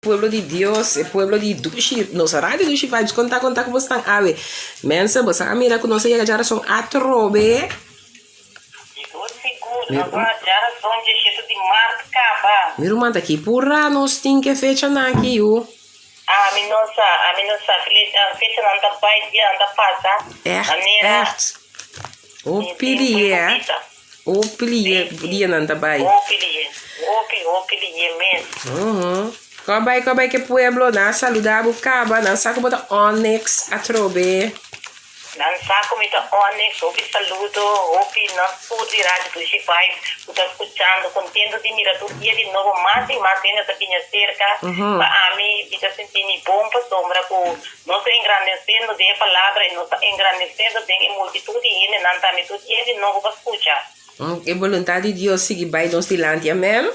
Pueblo di Dios, e pueblo di Dushi, nos Radio Dushi Vibes, konta konta ku bosnan awe. Mensen, bosan a mira ku nos a yega djarason atrobe. Sigur, sigur, nos a djarason dieshetu di mart kaba. Mi ruman ta ki purá nos tin ke fechanan aki yu. Ami no sa, ami no sa. Fechanan ta bai, dianan ta pasa. Echt, Manera echt. Hopi e tempu e lihe, por bisa. hopi lihe dianan ta bai. Hopi lihe, hopi, hopi lihe mes. Uhum. Ko bai, ko bai ke pueblo, nan a saluda bo kaba, nan sa ku bo ta Onyx atrobe. Nan sa ku mi ta Onyx, hopi saludo, hopi nos tur di Radio Dushi Vibes ku ta skuchando, kontento di mira tur dia di nobo mas i mas hende ta bini aserka. Pa ami, mi ta sinti mi bon pasobra ku nos ta engrandesiendo den e palabra i nos ta engrandesiendo den e multitud di hendenan tambe tur dia di nobo pa skucha. E boluntat di Dios sigui bai nos dilanti, amen.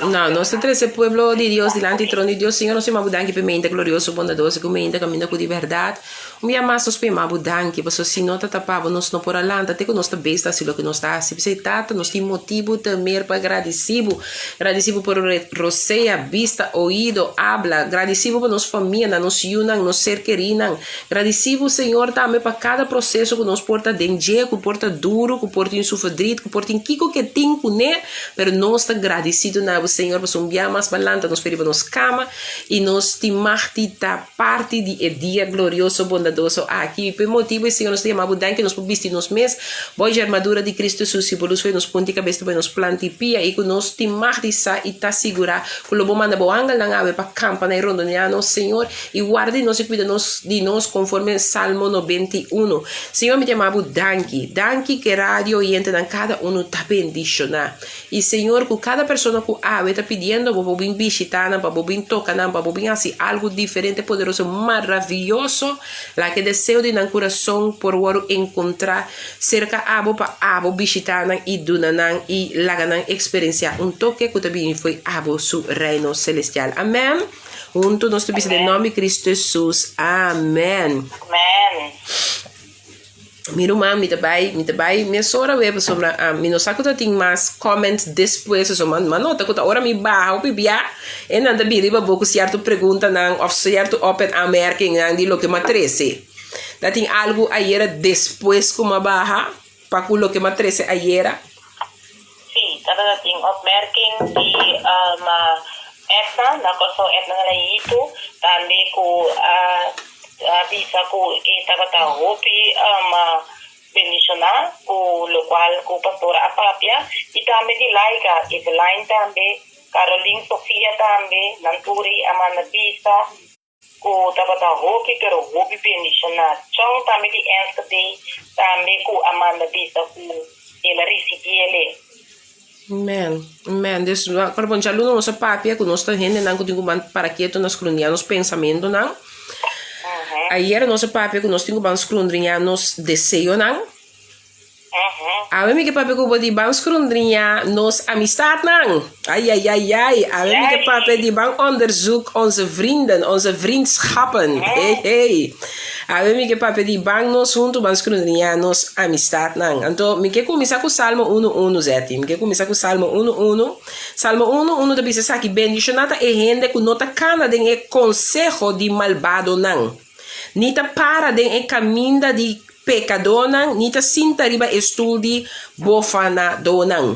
No, nos ta trese pueblo di Dios dilanti trono di Dios. Señor, nos yama bo danki p'e mente glorioso, bondadoso, ku mente kaminda ku di bèrdat. Un bia mas nos por yama bo danki, pasobra si no ta tapa bo, nos no por a lanta te ku nos ta bes ta hasi loke nos ta hasi. P'esei, Tata, nos tin motibu temer pa gradisí bo. Gradisí bo por rosea, bista, oido, abla. Gradisí bo pa nos famianan, nos yunan, nos ser kerínan. Gradisí bo, Señor, tambe pa kada proseso ku nos por ta den dje, ku por ta duru, ku por tin su verdriet, ku por tin kiko ke tin kuné, pero nos ta gradisido na bo, Señor, pasobra un bia mas bo a lanta nos for riba nos kama i nos tin mag di ta parti di e dia glorioso, bondadoso aki. Pa e motibu ei, Señor, nos ta yama bo danki, nos por bisti nos mes bo e armadura di Cristo Jesus i bo lus for nos punta i kabes ta bai nos planta i pia, i ku nos tin mag di sa i ta sigurá ku lo bo manda bo angelnan awe pa kampa na i rondoneá nos, Señor. I warda di nos i kuida nos di nos konforme Salmo 91. Señor, mi ta yama bo danki. Danki ku e radio oyentenan kada unu ta bendishoná. I Señor, ku kada persona ku awe ta pidiendo bo pa bo bin bishitá nan, pa bo bin toka nan, pa bo bin hasi algu diferente, poderoso, maravioso, laga e deseo di nan kurason por wòrdu enkontrá serka abo pa abo bishitá nan i duna nan i laga nan eksperensiá un toke ku ta bini fo'i abo su Reino Selestial. Amèn. Huntu nos ta bisa den nòmber di Kristu Hesus. Amen. Amen. Mi ruman, mi ta bai, mi ta bai mesora web pasobra ah, mi no sa ku ta tin mas comment despues so ma ma nota ku ta ora mi baha hopi bia e nan ta bin riba bo ku sierto preguntanan òf sierto op en aanmerkingnan di loke m'a trese. Ta tin algu ayera despues ku m'a baha pa ku loke m'a trese ayera? Sí, tabata tin opmerking di Edna, na Kòrsou Edna Galayitu, tambe ku a bisa ku e tabata hopi bendishoná ku lokual ku pastora a papia, i tambe di Laika, Eveline tambe, Caroline Sofia tambe, nan tur i a manda bisa. Ku tabata hopi pero hopi bendishoná. Chon tambe di Enschede tambe ku a manda bisa ku el a risibiele. Amen, amen. Dus ora bon djaluna nos a papia ku nos ta hendenan ku tin ku ban para ketu na skrundiá nos pensamentunan. Ayer nos a papia ku nos tin ku ban skrundriñá nos deseonan. Awe mi ke papia ku bo di ban skrundriña nos amistadnan. Ai ai ai ai, awe mi ke papia di ban onderzoek onze vrienden, onze vriendschappen. Hey hey. Awe mi ke papia di ban nos huntu ban skrundriña nos amistadnan. Anto mi ke kuminsá ku Salmo unu unu, Zetty. Mi ke kuminsá ku Salmo unu unu. Salmo unu unu ta bisa esaki, Bendishoná ta e hende ku no ta kana den e konseho di malbadonan, ni ta para den e kaminda di Pekadónan ni ta sinta riba e stul di bofanadónan.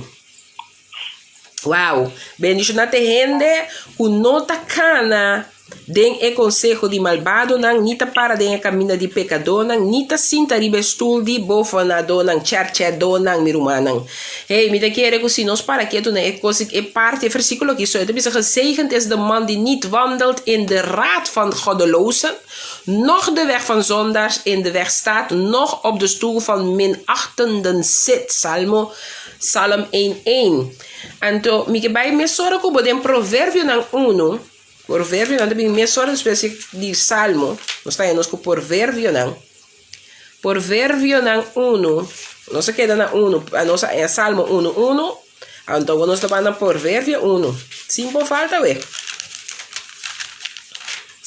Wow! Bendishoná ta e hende ku no ta kana den e konseho di malbadonan, ni ta para den e kaminda di pekadónan, ni ta sinta riba e stul di bofanadónan, chèrchèdónan, mi rumannan. Hey, mi ta kere ku si nos para ketu na e kos, e parti, e versíkulo aki so, e ta bisa, Gezegend is de man die niet wandelt in de raad van goddelozen, Noch de weg van zondaars in de weg staat, noch op de stoel van minachtenden zit. Salmo, Psalm 1, 1. Anto, mi ke bai mesora ku bo den Proverbionan 1. Proverbionan ta bin mesora despues di Salmo. Nos ta haña nos ku Proverbionan. Proverbionan 1. Nos a keda na 1. Nos a haña Salmo 1, 1. Anto awor nos ta bai na Proverbio 1. Sin por falta we.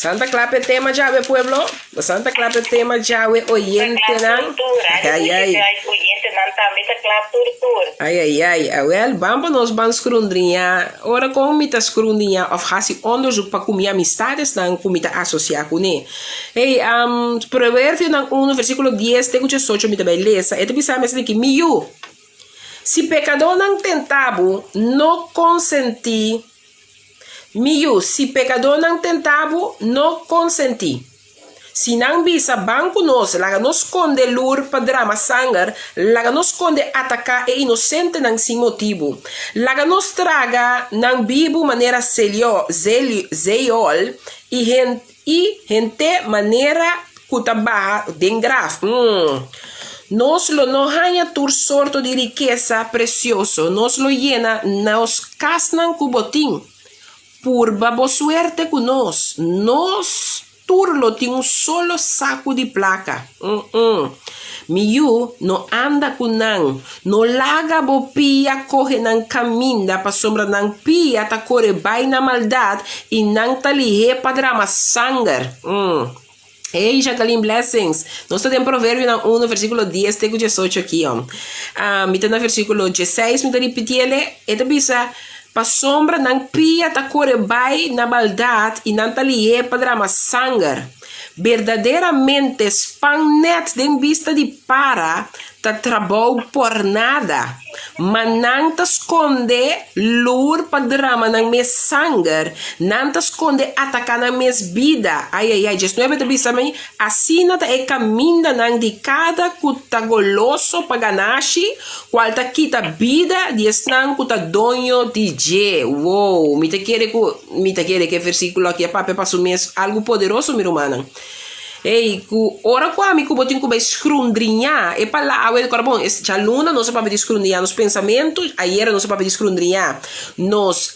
Santa Cla p'e tema djawe pueblo. Santa Cla p'e tema djawe oyentenan. Ay, ay. Oyentenan tambe ta kla tur tur. Ai ai ai, awel ban pa nos ban skrundriñá. Ora kon mi ta skrundriñá òf hasi onderzoek pa ku mi amistadesnan ku mi ta asosiá kuné. Hey, Proverbionan unu versíkulo dies te ku diesocho mi ta bai lesa. E ta bisa mi asina ki, Mi yu, si pekadónan tenta bo, no konsentí. Mi yu, si pekadónan tenta bo, no konsentí. Si nan bisa, Ban ku nos, laga nos skonde lur pa drama sanger, laga nos skonde ataká e inosentenan sin motibu. Laga nos traga nan bibu manera Seliol, Zeol, i i hent'é manera ku ta baha den graf. Mm. Nos lo no haña tur sorto di rikesa presioso, nos lo yena nos kasnan ku botin. Purba bo suerte ku nos, nos tur lo tin un solo saku di plaka. Mm-mm. Mi yu, no anda ku nan, no laga bo pia kohe nan kaminda, pasobra nan pia ta kore bai na maldat i nan ta lihé pa drama sanger. Mm. Hey Jacqueline Blessings! Nos ta den Proverbionan uno versíkulo dies te ku diesocho aki om. Ah, mi ta na versíkulo dieseis, mi ta ripitiele. E ta bisa, Pasobra nan pia ta kore bai na maldat i nan ta lihé pa drama sanger. Berdaderamente span nèt den bista di para ta trabou por nada, ma nan ta skonde lur pa drama nan mes sanger, nan ta skonde ataká nan mes bida. Ai, ai, ai, diesnuebe ta bisa mi, Asina ta e kamindanan di kada ku ta goloso pa ganashi, kual ta kita bida di esnan ku ta doño di dje. Wow! Mi ta kere ku, mi ta kere ku e versíkulo aki a papia pa su mes algu poderoso, mi rumannan. Ey, ku ora ku ami ku bo tin ku bai skrundriñá e palabra, kòrda bon, es djaluna nos a papia di skrundriñá nos pensamentu, ayera nos a papia di skrundriñá nos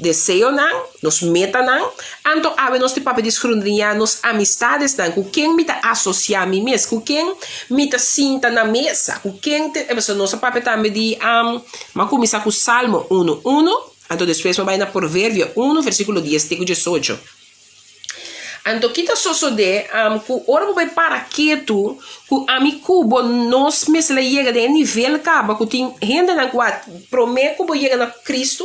deseonan, nos metanan, anto awe nos tin papia di skrundriñá nos amistadesnan, ku ken mi ta asosiá mi mes, ku ken mi ta sinta na mesa, ku ken te, pasobra nos a papia tambe di, m'a kuminsá ku Salmo unu, unu, anto despues m'a bai na Proverbio unu, versíkulo dies te ku diesocho. Anto ki ta sosodé ku ora bo bai para ketu ku ami ku bo nos mester a yega den e nivel kaba ku tin hendenan ku a promé ku bo yega na Kristu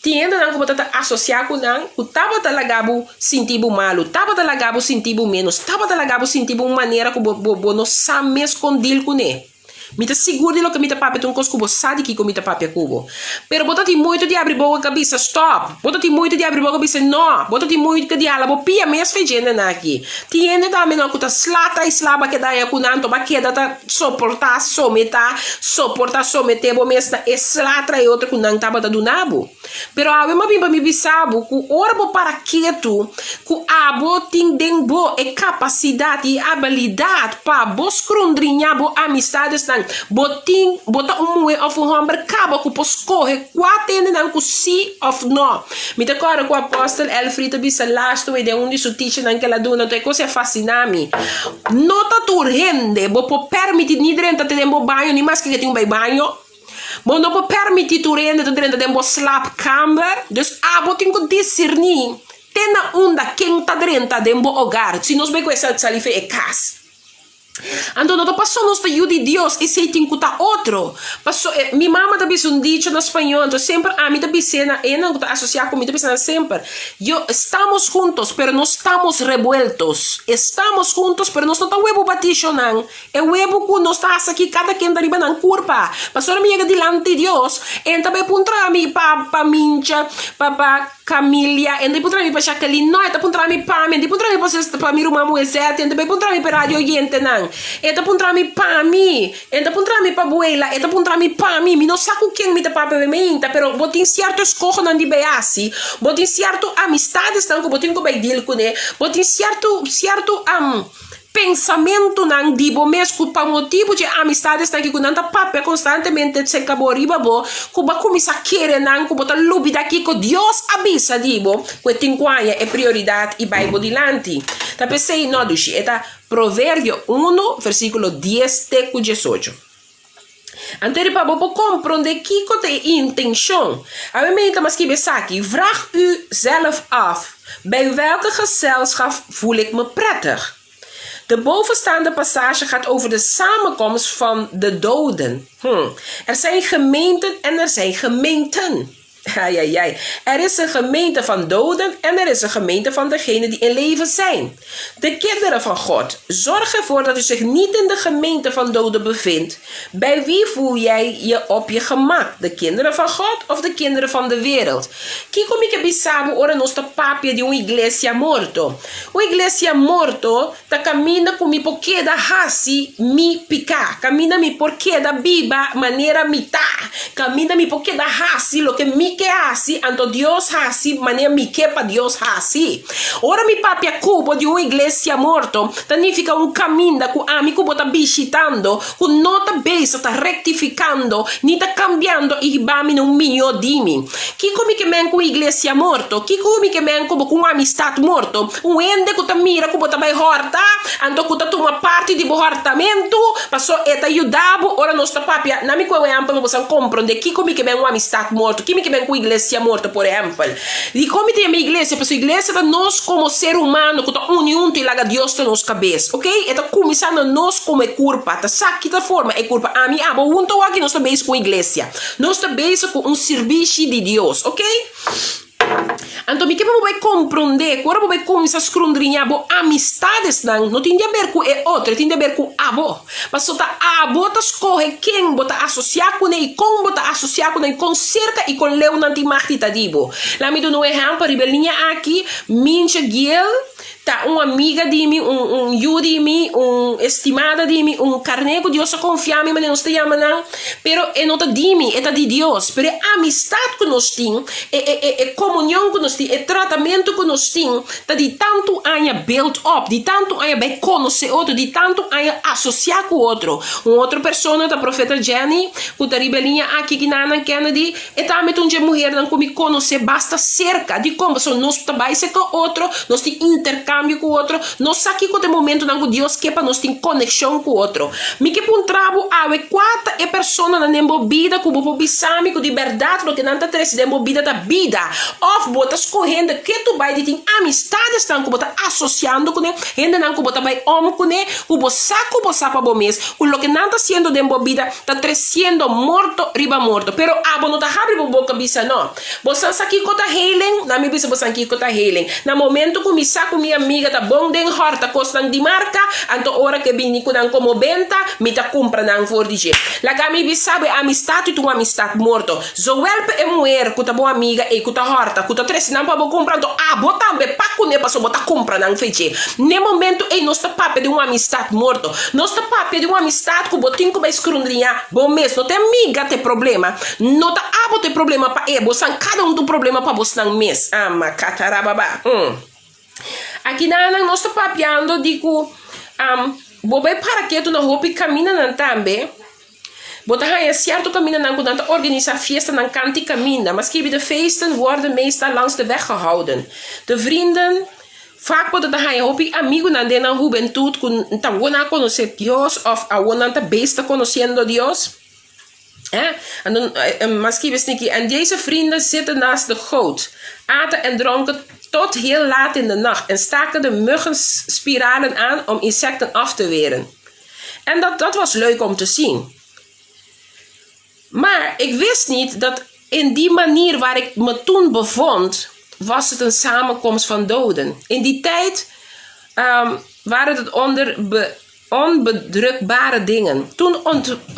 tin hendenan ku bo ta ta asosiá ku nan ku tabata laga bo sinti bo malu tabata laga bo sinti bo ménos tabata laga bo sinti bo un manera ku bo bo no sa mes kon dil kuné. Mi ta sigur di loke mi ta papia ta un kos ku bo sa di kiko mi ta papia ku bo. Pero bo ta tin moito di abri boka ka bisa stòp. Bo ta tin moito di abri boka bisa nò. Bo ta tin moito di hala bo pia mes fe djendenan aki. Tin hende tambe no ku ta slata i slaba keda aña ku nan to ba keda ta soportá, sometá, soportá, someté bo mes na e sla tra e otro ku nan tabata duna bo. Pero awe m'a bin pa mi bisa bo ku ora bo para ketu ku abo tin den bo e kapasidat i abilidat pa bo skrundriñá bo amistadesnan, bo tin, bo ta un muhé òf un hòmber kaba ku por skohe kua tendenan ku sí òf nò. Mi ta kòrda ku apòstel Elfried ta bisa lastu wei den un di su tichinan ku el a duna, anto e kos a fasiná mi. No ta tur hende bo por pèrmití ni drenta te den bo baño ni maske ke tin un bai baño. Bo no por permití tur hende ta drenta den bo slaapkamer, dus abo tin ku disirní te na unda ken ta drenta den bo hogar, si nos bai ku e sali fe e kas. Anto no ta paso nos ta yu di Dios, esei tin ku ta otro. Paso e, mi mama ta bisa un dicho na spañol, anto semper ami ta bis'é na enan ku ta asosiá ku mi ta bisa nan semper, Yo, estamos juntos, pero no estamos revueltos. Estamos juntos, pero nos no ta webu batishonan. E webu ku nos ta hasi aki kada ken ta riba nan kurpa. Pasobra mi yega dilanti Dios, e ta bai puntra mi pa pa Mincha, pa pa Camilia, e ta bai puntra mi pa Jacqueline, no, e ta puntra mi pa mi, e ta puntra mi pa pa mi ruman muhé Zeti, e ta bai puntra mi pa e radio oyentenan, e ta puntra mi pa mi, e ta puntra mi pa Buela, e ta puntra mi pa mi. Mi no sa ku ken mi ta papia meinta, pero bo tin sierto eskohonan di bai hasi, bo tin sierto amistadesnan ku bo tin ku bai deal kuné, bo tin sierto sierto. Pensamentunan di bo mes ku pa motibu dje amistadesnan ki ku nan ta papia konstantemente serka bo riba bo, ku bo a kuminsá kere nan ku bo ta lubidá kiko Dios a bisa di bo ku e tin ku haña e prioridat i bai bo dilanti. Ta p'esei no dushi e ta Proverbio unu versíkulo dies te ku diesocho. Anto riba bo por komprondé kiko ta e intenshon. Awe mi ta mas skibi esaki, Vraag u zelf af, Bij welke gezelschap voel ik me prettig? De bovenstaande passage gaat over de samenkomst van de doden. Er zijn gemeenten en er zijn gemeenten. Ai, ai, ai. Er is een gemeente van doden en er is een gemeente van degenen die in leven zijn. De kinderen van God, zorg ervoor dat u zich niet in de gemeente van doden bevindt. Bij wie voel jij je op je gemak? De kinderen van God of de kinderen van de wereld? Kiko mi ke bisa bo ora nos ta papia di un iglesia morto? Un iglesia morto ta kaminda ku mi por keda hasi mi piká, kaminda mi por keda biba manera mi ta, kaminda mi por keda hasi loke mi ke hasi, anto Dios hasi manera mi ke pa Dios hasi. Ora mi papia ku bo di un iglesia morto, ta nifiká un kaminda ku ami ku bo ta bishitando, ku no ta bezig ta rektifikando ni ta kambiando i hiba mi na un mihó di mi. Kiko mi ke men ku un iglesia morto? Kiko mi ke men ku bo ku un amistat morto? Un hende ku ta mira ku bo ta bai hòrta, anto ku ta tuma parti di bo hòrtamentu, paso e ta yuda bo ora nos ta papia. Na mi ku e ehèmpel bo boso a komprondé kiko mi ke men un amistat morto, ki mi ke men ku un iglesia morto, por ehèmpel. Dikon mi ta yama iglesia? Pasobra iglesia ta nos komo ser humano ku ta uni huntu i laga Dios ta nos kabes, ok? E ta kuminsá na nos komo e kurpa, ta sa ki ta forma e kurpa. Ami i abo huntu awor nos ta bezig ku un iglesia. Nos ta bezig ku un sirbishi di Dios, ok? Anto mi ke pa bo bai komprondé ku ora bo bai kuminsá skrundriñá bo amistadesnan no tin di aber ku e otro, e tin di aber ku abo. Paso ta abo ta skohe ken bo ta asosiá kuné i kon bo ta asosiá kuné i kon serka i kon leu nan tin mag di ta di bo. Laat mi duna un ehèmpel riba e liña aki, Mintje Giel ta un amiga di mi, un un yu di mi, un estimada di mi, un karné ku Dios a konfia mi manera nos ta yama nan, pero e no ta di mi, e ta di Dios. Pero e amistat ku nos tin, e e e e komunion ku nos tin, e tratamentu ku nos tin, Ta di tantu aña build up, di tantu aña bai konosé otro, di tantu aña asosiá ku otro. Un otro persona ta Profeta Jenny, ku ta riba e liña aki ki Nana Kennedy, e tambe ta un dje muhernan ku mi konosé basta serka. Dikon? Pasobra nos ta bai serka otro, nos tin interkambio ku otro, nos sa kiko ta e momentunan ku Dios ke pa nos tin konekshon ku otro. Mi ke puntra bo awe, kua ta e personanan den bo bida ku bo por bisa mi ku di bèrdat loke nan ta trese den bo bida ta bida? Òf bo ta skohendo ke tu bai di tin amistadesnan ku bo ta asosiando kuné, hendenan ku bo ta bai om kuné, ku bo sa ku bo sa pa bo mes ku loke nan ta hasiendo den bo bida ta tresiendo morto riba morto. Pero abo no ta habri bo boka bisa no. Bo san sa kiko ta healing? Na mi bisa bo san kiko ta healing. Na momento ku mi sa ku mi amiga ta bon den hòrta kosnan di marka, anto ora ku e bini ku nan komo benta, mi ta kumpra nan for di dje. Laga mi bisa bo e amistat ta un amistat morto. Zowel pa e muher ku ta bo amiga ei ku ta hòrta, ku ta trese nan pa bo kumpra, anto abo tambe pak kuné pasobra bo ta kumpra nan feche. N'e momentu ei nos ta papia di un amistat morto. Nos ta papia di un amistat ku bo tin ku bai skrundriñá bo mes. No ta e amiga ta e problema, no ta abo ta e problema pa e, bosan kada un ta un problema pa bosnan mes. Ama katarababa. Akinan nos ta papiando di ku bo bai para ketu na hopi kamindanan tambe. Bo ta haña sierto kamindanan ku nan ta organisá fiestanan kant'i kaminda, ma skibi de feesten worden meestal langs de weg gehouden. De vrienden, Vaak bo ta ta haña hopi amigunan den nan hubentut ku ta awor nan a konosé Dios òf awor nan ta bes ta konosiendo Dios. Ma skibi esaki, En deze vrienden zitten naast de goot, aten en dronken tot heel laat in de nacht en staken de muggenspiralen aan om insecten af te weren. En dat, dat was leuk om te zien. Maar ik wist niet dat in die manier waar ik me toen bevond, was het een samenkomst van doden. In die tijd waren het onder onbedrukbare dingen. Toen,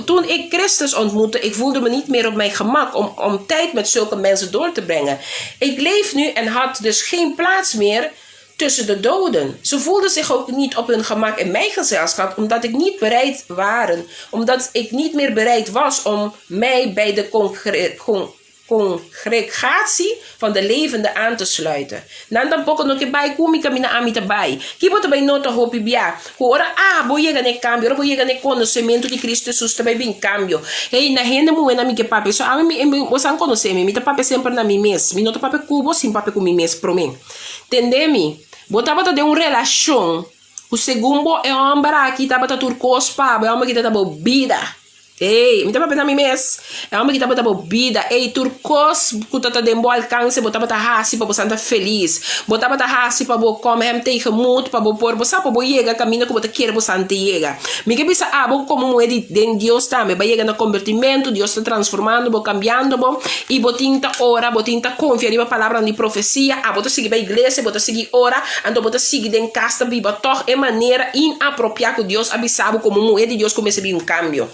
toen ik Christus ontmoette, ik voelde me niet meer op mijn gemak om, om tijd met zulke mensen door te brengen. Ik leef nu en had dus geen plaats meer tussen de doden. Ze voelden zich ook niet op hun gemak in mijn gezelschap, omdat ik niet bereid waren, omdat ik niet meer bereid was om mij bij de congregatie van de levenden aan te sluiten. Nan tampoko no ke bai ku mi kaminda ami ta bai. Ki bo ta bai nota hopi bia? Ku ora abo yega na e kambio, ora bo yega na e konosementu di Kristu Hesus ta bai bin kambio. Hey, na hende muhé nan mi ke papia. So ami mi, bo san konosé mi, mi ta papia semper na mi mes. Mi no ta papia ku bo sin papia ku mi mes promé. Tende mi, bo tabata den un relashon ku segun bo e hòmber aki tabata tur kos pa bo, e hòmber aki tabata bo bida. Ey, mi ta papia na mi mes. E homber ki tabata bo bida. Ey, tur kos ku ta ta den bo alkanse bo tabata hasi pa bo santa felis. Bo tabata hasi pa bo kom hem tegemoet, pa bo por, bo sa, pa bo yega kaminda ku bo ta kere bo santa yega. Mi ke bisa abo ku komo muhé di den Dios tambe, bo a yega na kombertimentu, Dios ta transformando bo, kambiando bo, i bo tin ta ora, bo tin ta konfia riba palabranan di profesia, abo ta sigui bai iglesia, bo ta sigui ora, anto bo ta sigui den kas ta biba tòg e manera inapropiá ku Dios a bisa bo komo muhé di Dios ku mester bin un kambio.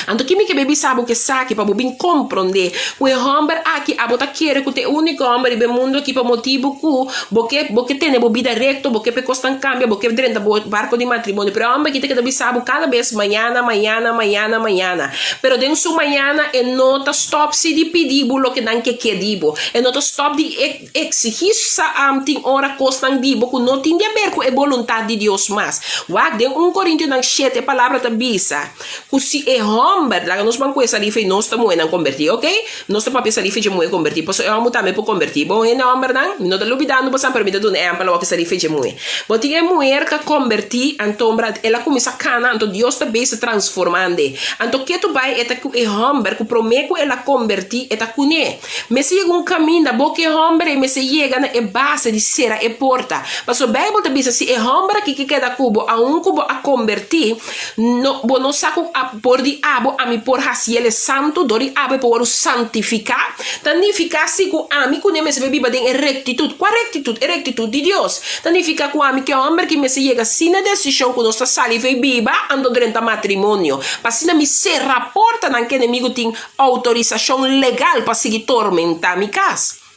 Anto ki mi ke bay bisa bo ku esaki pa bo bin komprondé ku e hòmber aki abo ta kere ku ta e úniko hòmber riba e mundu aki pa motibu ku bo ke bo ke tene bo bida rekto, bo ke pa e kosnan kambia, bo ke drenta bo barko di matrimonio. Pero e hòmber aki ta keda bisa bo kada bes mañana, mañana, mañana, mañana. Pero den su mañana e no ta stòp si di pidi bo loke nan ke ke di bo. E no ta stòp di Exigí sa tin ora kosnan di bo ku no tin di aber ku e boluntat di Dios mas. Wak den un Korintionan shete e palabra ta bisa ku si e hòmber, laga nos ban ku e salifa i nos ta muhénan kombertí, ok? Nos ta papia salifa dje muhé kombertí, pasobra e hòmber tambe por kombertí. Bon hende hòmbernan, mi no ta lubidando bosan pero mi ta duna ehèmpel awor ku e salifa dje muhé. Bo tin e muher ka kombertí anto el a kuminsá kana anto Dios ta bes transformand'e. Anto ketu bai e ta ku e hòmber ku promé ku el a kombertí e ta kuné. Mester yega un kaminda, bo ke hòmber ei mester yega na e base di sera e porta. Pasobra Beibel ta bisa si e hòmber aki ke keda ku bo, aun ku bo a kombertí, no, bo no sa ku a por di abo ami por hasi el e santu, dor di abo e por wòrdu santifiká. Ta nifiká si ku ami kuné mester por biba den e rektitut. Kua rektitut? E rektitut di Dios. Ta nifiká ku ami ke hòmber ki mester yega asina desishon ku nos ta sali for e biba anto drenta matrimonio. Pa asina mi sera portanan ke enemigu tin Autorisashon legal pa sigui tormentá mi kas.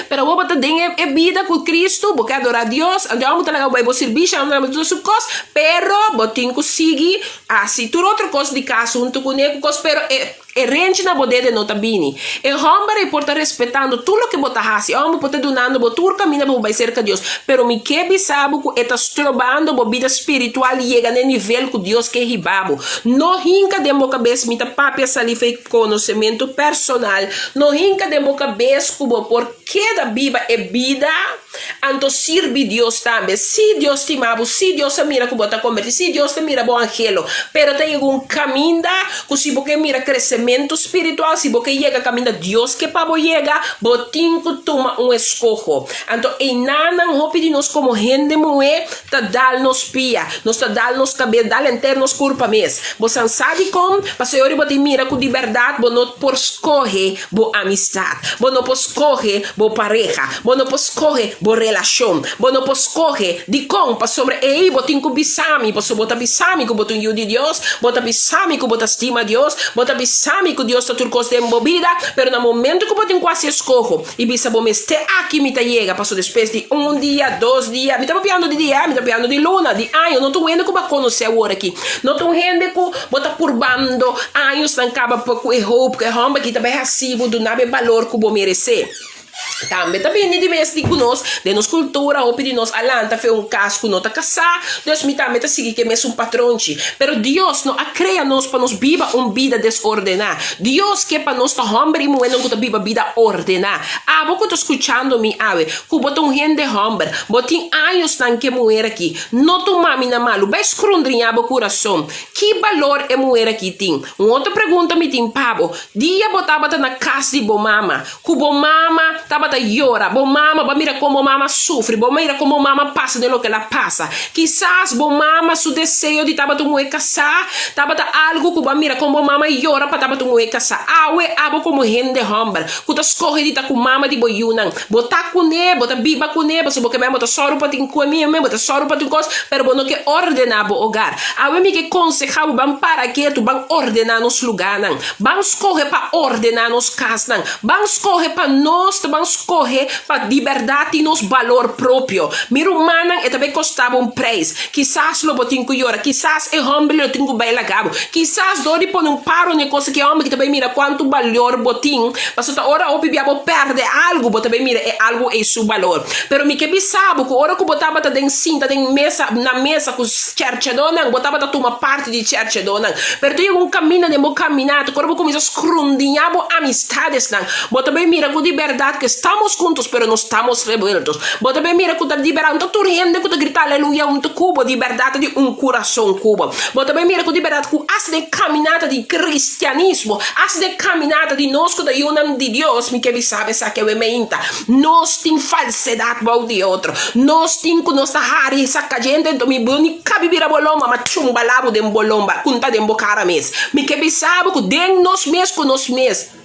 Pero awor bo ta den e bida ku Kristu, bo ke adorá Dios, anto amo ta laga bo bai bo sirbishi, amo ta laga bo tur su kos, pero bo tin ku sigui hasi tur otro kos di kas huntu kuné ku kos, pero e e renchi na bo dede no ta bini. E hòmber ei por ta respetando tur loke bo ta hasi, e hòmber por ta dunando bo tur kaminda pa bo bai serka Dios, pero mi ke bisa bo ku e ta strobando bo bida spiritual yega na e nivel ku Dios ke hiba bo. No hinka den bo kabes, mi ta papia salí for e konosementu personal, no hinka den bo kabes ku bo por keda biba e bida anto sirbi Dios tambe. Sí, Dios stima bo, sí, Dios a mira ku bo ta kombertí, sí, Dios ta mira bo anhelo, pero ta yega un kaminda ku si bo ke mira kresementu spiritual, si bo ke yega kaminda Dios ke pa bo yega, bo tin ku tuma un eskoho. Anto einanan hopi di nos komo hende muhé ta dal nos pia, nos ta dal nos kabes, dal henter nos kurpa mes. Bo san sa dikon? Pasobra ora bo tin mira ku di bèrdat bo no por skohe bo amistat, bo no por skohe bo pareha, bo no por skohe bo relashon, bo no por skohe. Dikon? Pasobra ei bo tin ku bisa mi, pasobra bo ta bisa mi ku bo ta un yu di Dios, bo ta bisa mi ku bo ta stima Dios, bo ta bisa mi ku Dios ta tur kos den bo bida, pero na momento ku bo tin ku hasi eskoho, I bisa bo mes, Te aki mi ta yega, paso despues di un dia, dos dia, mi ta papiando di dia, mi ta papiando di luna, di año, no ta un hende ku bo a konosé awor aki, no ta un hende ku bo ta purbando añosnan kaba pa ku e hoop ku e hòmber aki ta bai hasi bo, duna bo e balor ku bo meresé. Tambe ta bini di mes di ku nos, den nos kultura hopi di nos a lanta fe un kas ku no ta kasá, dus mi tambe ta sigui ku e mesun patronchi. Pero Dios no a krea nos pa nos biba un bida desordená. Dios ke pa nos ta hòmber i muhénan ku ta biba bida ordená. Abo ku ta skuchando mi awe, ku bo ta un hende hòmber, bo tin añosnan ku e muher akí. No tuma mi na malu, bai skrundriñá bo kurason. Ki balor e muher akí tin? Un otro pregunta mi tin pa bo, Dia bo tabata na kas di bo mama, ku bo mama tabata yora, bo mama, bo a mira kon bo mama sufri, bo a mira kon bo mama pasa den loke el a pasa. Kisas bo mama su deseo di tabata un muhé kasá tabata algu ku bo a mira kon bo mama yora pa tabata un muhé kasá. Awe abo komo hende hòmber ku ta skohe di ta ku mama di bo yunan, bo ta kuné, bo ta biba kuné, pasobra bo ke bo ta sòru pa tin kuemia, bo ta sòru pa tin kos, pero bo no ke ordená bo ogar. Awe mi ke konsehá bo ban para ketu, ban ordená nos lugánan. Ban skohe pa ordená nos kasnan. Ban skohe pa nos ta ban skohe pa di bèrdat tin nos balor propio. Mi rumannan, e ta bai kosta bo un preis. Kisas lo bo tin ku yora. Kisas e hòmber lo tin ku bai laga bo. Kisas dor di pone un paro na e kos aki e hòmber ki ta bai mira kuantu balor bo tin. Pasobra ta ora hopi bia bo pèrdè algu bo ta bai mira e algu ei su balor. Pero mi ke bisa bo ku ora ku bo tabata den sinta den mesa na mesa ku chèrchedónan bo tabata tuma parti di chèrchedónan. Pero ta yega un kaminda den bo kaminata ku ora bo kuminsá skrundiñá bo amistadesnan, bo ta bai mira ku di bèrdat ku e. Estamos juntos pero no estamos revueltos. Bo ta bay mira ku ta di bèrdat no ta tur hende ku ta grita aleluya huntu ku bo di bèrdat ta di un kurason ku bo. Bo ta bay mira ku di bèrdat ku asta den kaminata di kristianismo, asta den kaminata di nos ku ta yunan di Dios, mi ke bisa bo esaki awe meinta, nos tin falsedat bou di otro. Nos tin ku nos ta hari saka djente enton mi bo ni kabi bira bo lomba ma chumbala bo den bo lomba ku ta den bo kara mes. Mi ke bisa bo ku den nos mes ku nos mes.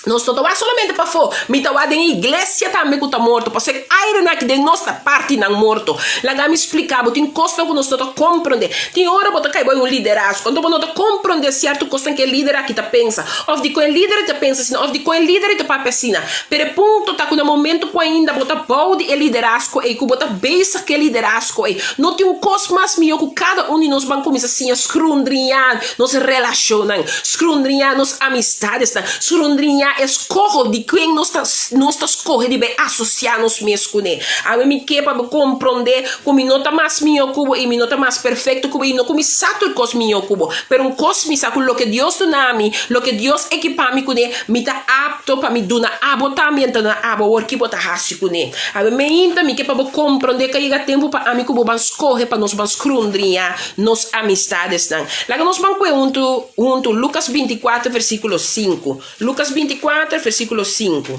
Nos no ta wak solamente pafó, mi ta wak den e iglesia tambe ku ta morto, pasobra e airenan aki den nos ta partinan morto. Laga mi splika bo, tin kosnan ku nos no ta komprondé. Tin ora bo ta kai bo den un liderazgo, anto bo no ta komprondé sierto kosnan ku e lider aki ta pensa, òf dikon e lider ta pensa asina, òf dikon e lider ta papia asina. Pero e punto ta ku na momento ku ainda bo ta bou di e liderazgo ei, ku bo ta bezig ku e liderazgo ei, no tin un kos mas mihó ku kada un di nos ban kuminsá siña skrundriñá nos relashonnan. Skrundriñá nos amistadesnan, skrundriñá e skoho di ken nos ta nos ta skohe di bai asosiá nos mes kuné. Awe mi ke pa bo komprondé ku mi no ta mas mihó ku bo i mi no ta mas perfekto ku bo i no ku mi sa tur kos mihó ku bo. Pero un kos mi sa ku loke Dios duna mi, loke Dios ekipá mi kuné, mi ta apto pa mi duna abo tambe anto na abo awor ki bo ta hasi kuné. Awe meinta mi ke pa bo komprondé ku a yega tempu pa ami ku bo ban skohe pa nos ban skrundriñá nos amistadesnan. Laga nos ban kue huntu huntu Lukas 24 versíkulo 5. Lukas 24 versíkulo 5.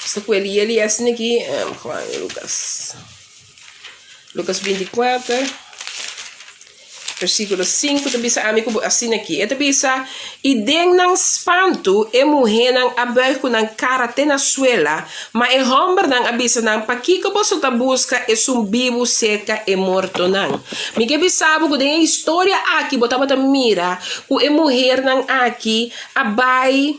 Esta kue li eli esne ki um, Juan Lukas. Lukas 24 versíkulo 5 ta bisa ami ku bo asina aki. E ta bisa, I den nan spantu e muhénan a buig ku nan kara te na suela, Ma e hòmbernan a bisa nan, Pakiko boso ta buska esun bibu serka e mortonan? Mi ke bisa bo ku den e historia aki bo tabata mira ku e muhernan aki a bai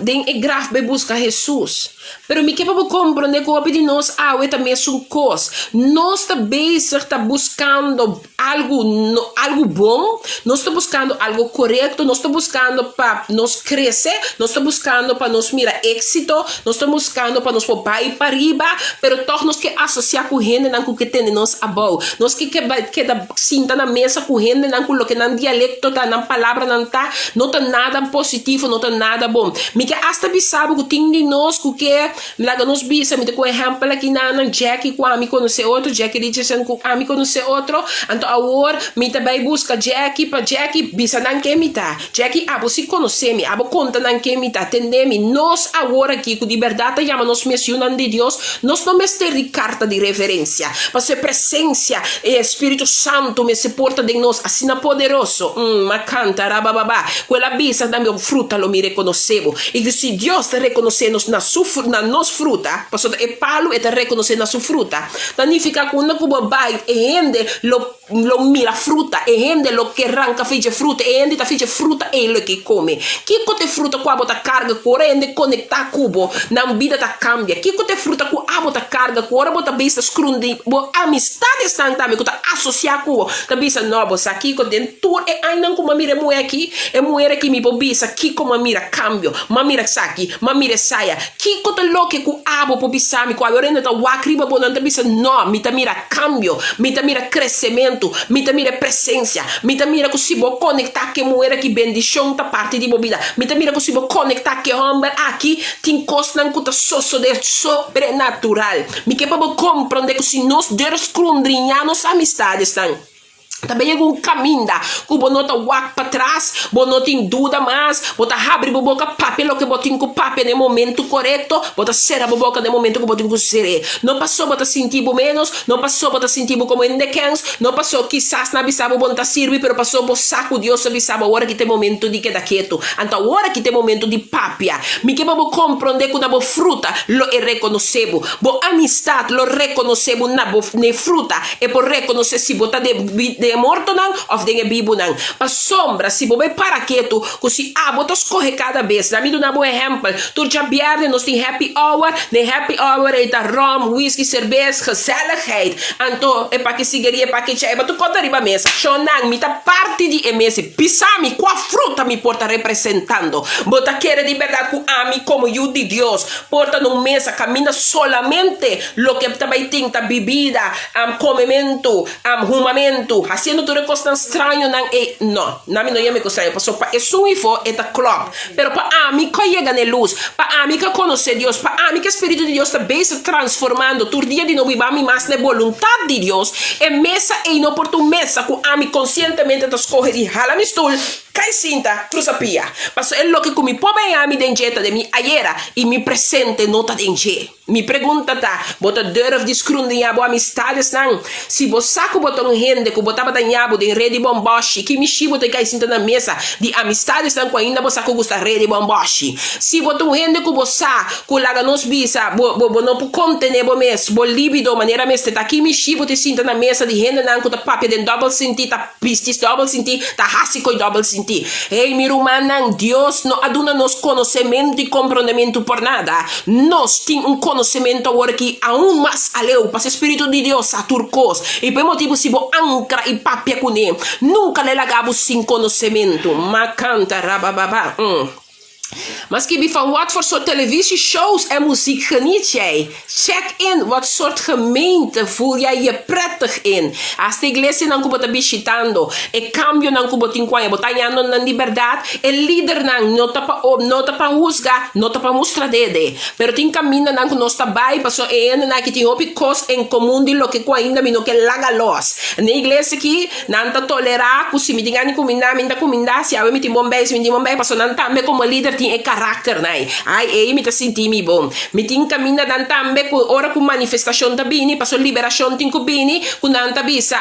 den e graf bai buska Hesus. Pero mi ke pa bo komprondé ku hopi di nos awe ta mesun kos. Nos ta bezig ta buskando algu no algu bon, nos ta buskando algu korekto, nos ta buskando pa nos krese, nos ta buskando pa nos mira éksito, nos ta buskando pa nos por bai pariba, pero tòg nos ke asosiá ku hendenan ku ke tene nos abou. Nos ke keda sinta na mesa ku hendenan ku loke nan dialekto ta, nan palabranan ta, no ta nada positivo, no ta nada bon. Mi ke asta bisa bo ku tin di nos ku ke Laga nos bisa, mi ta ku ehèmpel aki nan, Jackie ku ami konosé otro, Jackie Richardson ku ami konosé otro, anto awor mi ta bai buska Jackie pa Jackie bisa nan ken mi ta. Jackie, abo si konosé mi, abo konta nan ken mi ta, tendé mi. Nos awor aki ku di bèrdat ta yama nos mes yunan di Dios, nos no mester di karta di reverensia, pasobra e presensia e Spiritu Santu mester por ta den nos asina poderoso. Umm, m'a kanta rabababa, ku el a bisa tambe, Fruta lo mi rekonosé bo. I ku si Dios ta rekonosé nos na su na nos fruta, pasobra e palu e ta rekonosé na su fruta, ta nifiká ku unda ku bo bai e hende lo lo mira fruta, e hende lo ke ranka fidje fruta, e hende ta fidje fruta ei lo ke kome. Kiko ta e fruta ku abo ta karga ku ora hende konektá ku bo, nan bida ta kambia? Kiko ta e fruta ku abo ta karga ku ora bo ta bisa skrundi bo amistadesnan tambe ku ta asosiá ku bo ta bisa, No, bo sa kiko den tur e añanan ku mi a mira e muhé aki, E muher aki mi por bisa kiko m'a mira kambio, m'a mira esaki, m'a mira esaya. Kiko ta loke ku abo por bisa mi ku awor hende ta wak riba bo nan ta bisa no, mi ta mira kambio, mi ta mira kresementu, mi ta mira e presensia, mi ta mira ku si bo konektá ku e muher aki bendishon ta parti di bo bida, mi ta mira ku si bo konektá ku e hòmber aki tin kosnan ku ta sosodé sobrenatural. Mi ke pa bo komprondé ku si nos durf skrundriñá nos amistadesnan, Ta bay algun caminda cu bo no ta wak patras, bo no tin duda mas, bo ta habri bo boca papia loke bo tin cu papia na e momento corecto, bo ta cera bo boca na e momento cu bo tin cu cer'e. No paso bo ta sinti bo menos, no paso bo ta sinti bo como hende kens, no paso kisas nan a bisa bo bo no ta sirbi, pero paso bo sa cu Dios a bisa bo awor aki ta e momento di keda ketu. Anto awor aki ta e momento di papia. Mi ke pa bo comprende cu na bo fruta lo e reconoce bo. Bo amistad lo reconoce bo na bo na e fruta. E por rekonosé si bo ta den e mortonan òf den e bibunan. Pasobra si bo bai para ketu ku si abo ta skohe kada bes. Laat mi duna bo un ehèmpel, Tur djabièrnè nos tin happy hour, den happy hour ei ta ròm, whisky, serbes, gezelligheid. Anto e paki sigaria, e paki chai, bo ta konta riba mesa. Shonnan, mi ta parti di e mesa i bisa mi kua fruta mi por ta representando. Bo ta kere di bèrdat ku ami komo yu di Dios por ta na un mesa kaminda solamente Loke ta bai tin ta bibida, komementu, humamentu. Hasiendo tur e kosnan strañonan ei, no, na mi no yama e kos straño, pasobra pa esun ifo e ta klòp. Pero pa ami ku a yega na e lus, pa ami ku a konosé Dios, pa ami ku e Spiritu di Dios ta bezig transformando tur dia di nobo i ba mi mas na e boluntat di Dios, e mesa ei no por ta un mesa ku ami konsientemente ta skohe di hala mi stul, kai sinta, krusa pia. Pasobra e loke ku mi por baña mi den dje ta den mi ayera i mi presente no ta den dje. Mi pregunta ta, bo ta durf di skrundiñá bo amistadesnan? Si bo sa ku bo ta un hende ku bo tabata ña bo den redi bòmbòshi, ki mishi bo ta kai sinta na mesa di amistadesnan ku ainda bo sa ku gusta redi bòmbòshi? Si bo ta un hende ku bo sa ku laga nos bisa bo bo bo no por kontené bo mes, bo libido manera mester ta, ki mishi bo ta sinta na mesa di hendenan ku ta papia den dòbel sintí, ta bisti dòbel sintí, ta hasi ko'i dòbel sintí? Hey, mi rumannan, Dios no a duna nos konosementu i komprondementu por nada. Nos tin un konosementu awor aki aun mas aleu, pasobra e Spiritu di Dios sa tur kos, i pa e motibu si bo ankra i papia kuné, nunka lo e laga bo sin konosementu. Ma kanta rabababa. Mm. Ma skibi van wat voor soort televisieshows en muziek geniet jij? Check in, wat soort gemeente voel jij je prettig in? Hasta iglesianan ku bo ta bishitando, e kambionan ku bo tin ku haña, bo ta hañando nan di bèrdat? E lidernan no ta pa no ta pa husga, no ta pa mustra dede, pero tin kamindanan ku nos ta bai pasobra e hendenan aki tin hopi kos en komun di loke ku ainda mi no ke laga los. Na e iglesia aki nan ta tolerá ku si mi tin gana di kumindá mi ta kumindá, si awe mi tin bon bei, si mi tin bon bei pasobra nan tambe komo lider tin e karakternan ei. Ai ei mi ta sinti mi bon. Mi tin kamindanan tambe ku ora ku manifestashon ta bini pasobra liberashon tin ku bini ku nan ta bisa.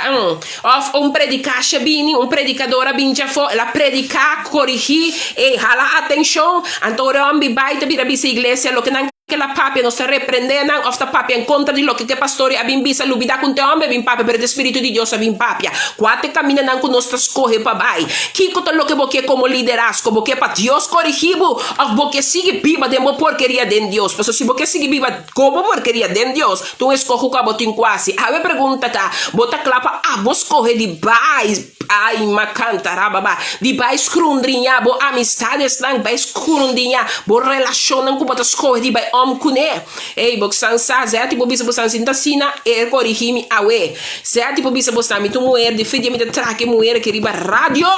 Of un predikashi a bini, un predikador a bin djafó, el a prediká, korigí, e hala atenshon. Anto ora e hòmber bai ta bira bisa iglesia loke nan ke la papia, nos ta reprendé nan òf ta papia en kontra di loke ku e pastor a bin bisa. Lubidá ku un te hòmber a bin papia, pero ta e spiritu di Dios a bin papia. Kua ta e kamindanan ku nos ta skohe pa bai? Kiko ta loke bo ke komo liderazgo? Bo ke pa Dios korigí bo òf bo ke sigui biba den bo porkeria den Dios? Pasobra si bo ke sigui biba Komo porkeria den Dios ta un eskoho ku abo tin ku hasi? Awe pregunta ta, bo ta kla pa abo skohe di bai, ai makanta rababa, di bai skrundriñá bo amistadesnan, bai skrundiñá bo relashonnan ku bo ta skohe di bai om kuné? Ey, bo san sa, zèti bo bisa bo san sinta asina, e korigí mi awe. Zèti bo bisa bo san, mi ta un muher di fe dia mi ta traha ku e muher aki riba radio.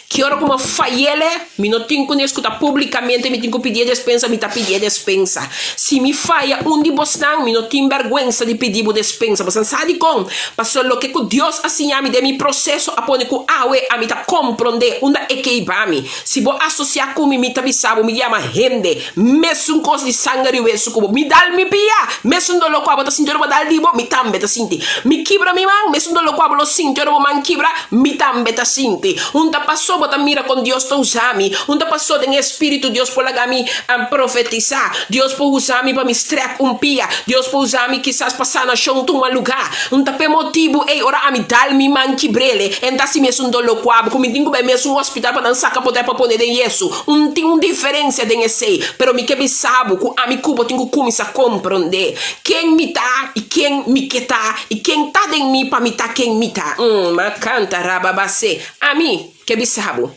Ki ora ku mi a fayele, mi no tin ku ni eskuta públikamente, mi tin ku pidi e despensa, mi ta pidi e despensa. Si mi faya un di bosnan, mi no tin bèrgwensa di pidi bo despensa. Bosan sa dikon? Pasobra loke ku Dios a siña mi den mi proseso a pone ku awe ami ta komprondé unda e ke hiba mi. Si bo asosiá ku mi, mi ta bisa bo, mi yama hende mesun kos di sanger i wesu ku bo. Mi dal mi pia, mesun doló ku abo ta sinti ora bo dal di bo, mi tambe ta sinti. Mi kibra mi man, mesun doló ku abo lo sinti ora bo man kibra, mi tambe ta sinti. Un ta pasó bo ta mira kon Dios ta usa mi. Un ta pasó den e espíritu Dios por laga mi profetisá. Dios por usa mi pa mi strèk un pia. Dios por usa mi kisas pa sanashon tuma lugá. Un ta p'e motibu ei ora ami dal mi man kibr'el, e ta hasi mesun doló ku abo ku mi tin ku bai mesun hospital pa nan saka poder pa pone den yesu. Un tin un diferensia den esei, pero mi ke bisa bo ku ami ku bo tin ku kuminsá komprondé ken mi ta i ken mi ke ta i ken ta den mi pa mi ta ken mi ta. M'a kanta rababase. Ami ke bisa bo,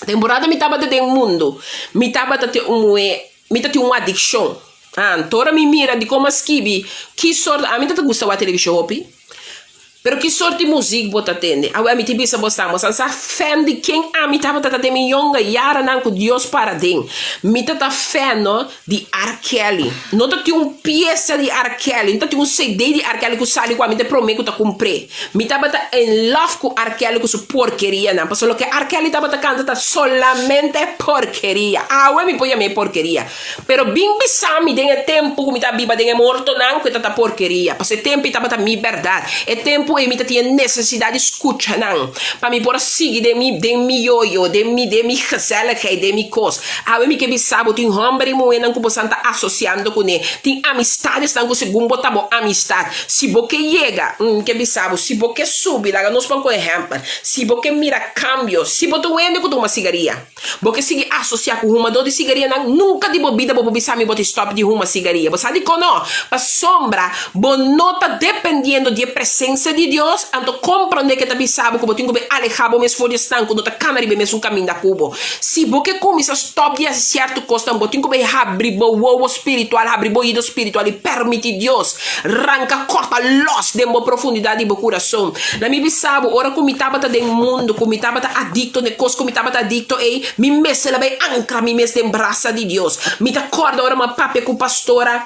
temporada mi tabata den mundu, mi tabata tin un muhé, mi ta tin un adikshon. Anto ora mi mira di kon a skibi ki sort, ami ta ta gusta wak televishon hopi, pero ki sort di muzik bo ta tende? Awe ami tin bisa bo sa, bo sa sa fan di ken ami tabata ta den mi yonga yaranan ku Dios para den. Mi ta ta fan no di R. Kelly. No ta tin un piesa di R. Kelly, no ta tin un CD di R. Kelly ku sali ku ami ta e prome ku ta kumpr'é. Mi tabata in love ku R. Kelly ku su porkerianan, pasobra loke R. Kelly tabata kanta ta solamente porkeria. Awe mi por yam'é porkeria. Pero bin bisa mi den e tempu ku mi ta biba den e mortonan ku e ta ta porkeria, pasobra e tempu ei tabata mi bèrdat. E tempu ei mi ta tin e nesesidat di skucha nan pa mi por a sigui den mi den mi yoyo, den mi den mi gezelligheid, den mi kos. Awe mi ke bisa bo tin hòmber i muhénan ku bosan ta asosiando kuné, tin amistadesnan ku segun bo ta bo amistat. Si bo ke yega, mi ke bisa bo, si bo ke subi, laga nos pon ku ehèmpel, si bo ke mira kambio, si bo ta un hende ku tuma sigaria, Bo ke sigui asosiá ku humadó di sigarianan? Nunka di bo bida bo por bisa mi bo tin stòp di huma sigaria. Bo sa dikon no? Pasobra bo no ta dependiendo di e presensia di. di Dios, anto komprondé ku e ta bisa bo ku bo tin ku bai alehá bo mes for di esnan ku no ta kana riba e mesun kaminda ku bo. Si bo ke kuminsá stòp di hasi sierto kosnan, bo tin ku bai habri bo wowo spiritual, habri bo oido spiritual i permití Dios ranka kòrta lòs den bo profundidat di bo kurason. Na mi bisa bo, ora ku mi tabata den mundu, ku mi tabata adikto na e kos ku mi tabata adikto ei, mi mester a bai ankra mi mes den brasa di Dios. Mi ta kòrda ora mi a papia ku pastora.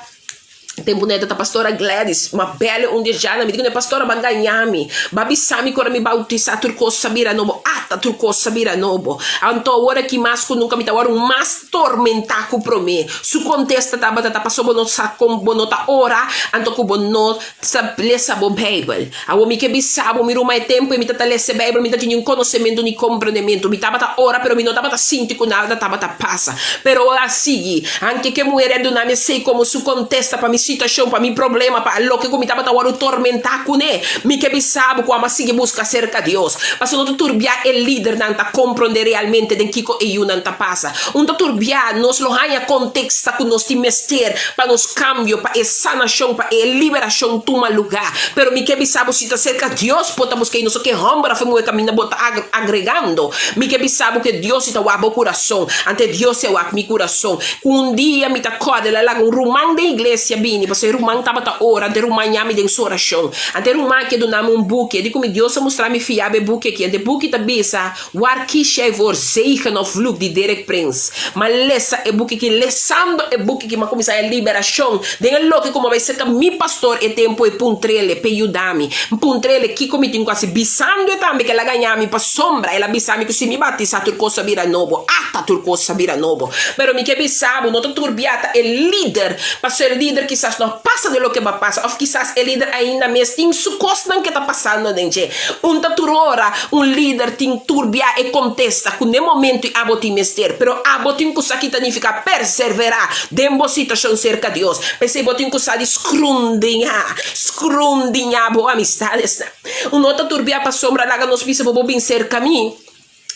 Tempu neta ta pastora Gladys, ma bele un dia djana mi di kuné pastora ba gaña mi, ba bisa mi ku ora mi bautisa tur kos a bira nobo, ata tur kos a bira nobo. Anto awor aki mas ku nunka mi ta wòrdu mas tormentá ku promé. Su kontesta tabata ta pasobra bo no sa kon bo no ta ora, anto ku bo no sa lesa bo Beibel. Awor mi ke bisa bo mi ruman e tempu ei mi ta ta lesa e Beibel mi ta tin niun konosementu ni komprendementu. Mi tabata ora pero mi no tabata sinti ku nada tabata pasa. Pero ora a sigui, anke ke muher a duna mi esei komo su kontesta pa mi situashon, pa mi problema, pa loke ku mi tabata wòrdu tormentá kuné, mi ke bisa bo ku amo a sigui buska serka Dios. Pasobra no ta tur bia e lidernan ta komprondé realmente den kiko e yunan ta pasa. Un ta tur bia nos lo haña konteksta ku nos tin mester pa nos kambio, pa e sanashon, pa e liberashon tuma lugá. Pero mi ke bisa bo si ta serka Dios bo ta buska i no so ke hòmber òf e muhé kaminda bo ta agregando. Mi ke bisa bo ke Dios si ta wak bo kurason. Ante Dios si a wak mi kurason. Ku un dia mi ta kòrda el a laga un ruman den iglesia bini pasobra e ruman tabata ora ante e ruman yami den su orashon. Ante e ruman aki a duna mi un buki. E di ku mi Dios a mustra mi fiaba e buki aki. Ante e buki ta bisa. Waar kies jij voor, zegen of vloek di Derek Prince. M'a lesa e buki ki, lesando e buki ki m'a kuminsá e liberashon den e loke ku m'a bai serka mi pastor e tempu ei puntr'ele p'e yuda mi. Puntr'ele kiko mi tin ku hasi, bisando e tambe ku el a gaña mi pasobra el a bisa mi ku si mi batisá tur kos a bira nobo. Ata tur kos a bira nobo. Pero mi ke bisa bo, no ta tur bia ta e lider, pasobra e lider kisas no a pasa den loke bo a pasa òf kisas e lider ainda mes tin su kosnan ke ta pasando den dje. Un ta tur ora un lider tin tur bia e kontesta ku n'e momentu i abo tin mester, pero abo tin ku sa ki ta nifiká perseverá den bo situashon serka Dios. P'esei bo tin ku sa di skrundiñá, skrundiñá bo amistadesnan. Un no ta tur bia pasobra laga nos bisa bo bo bin serka mi.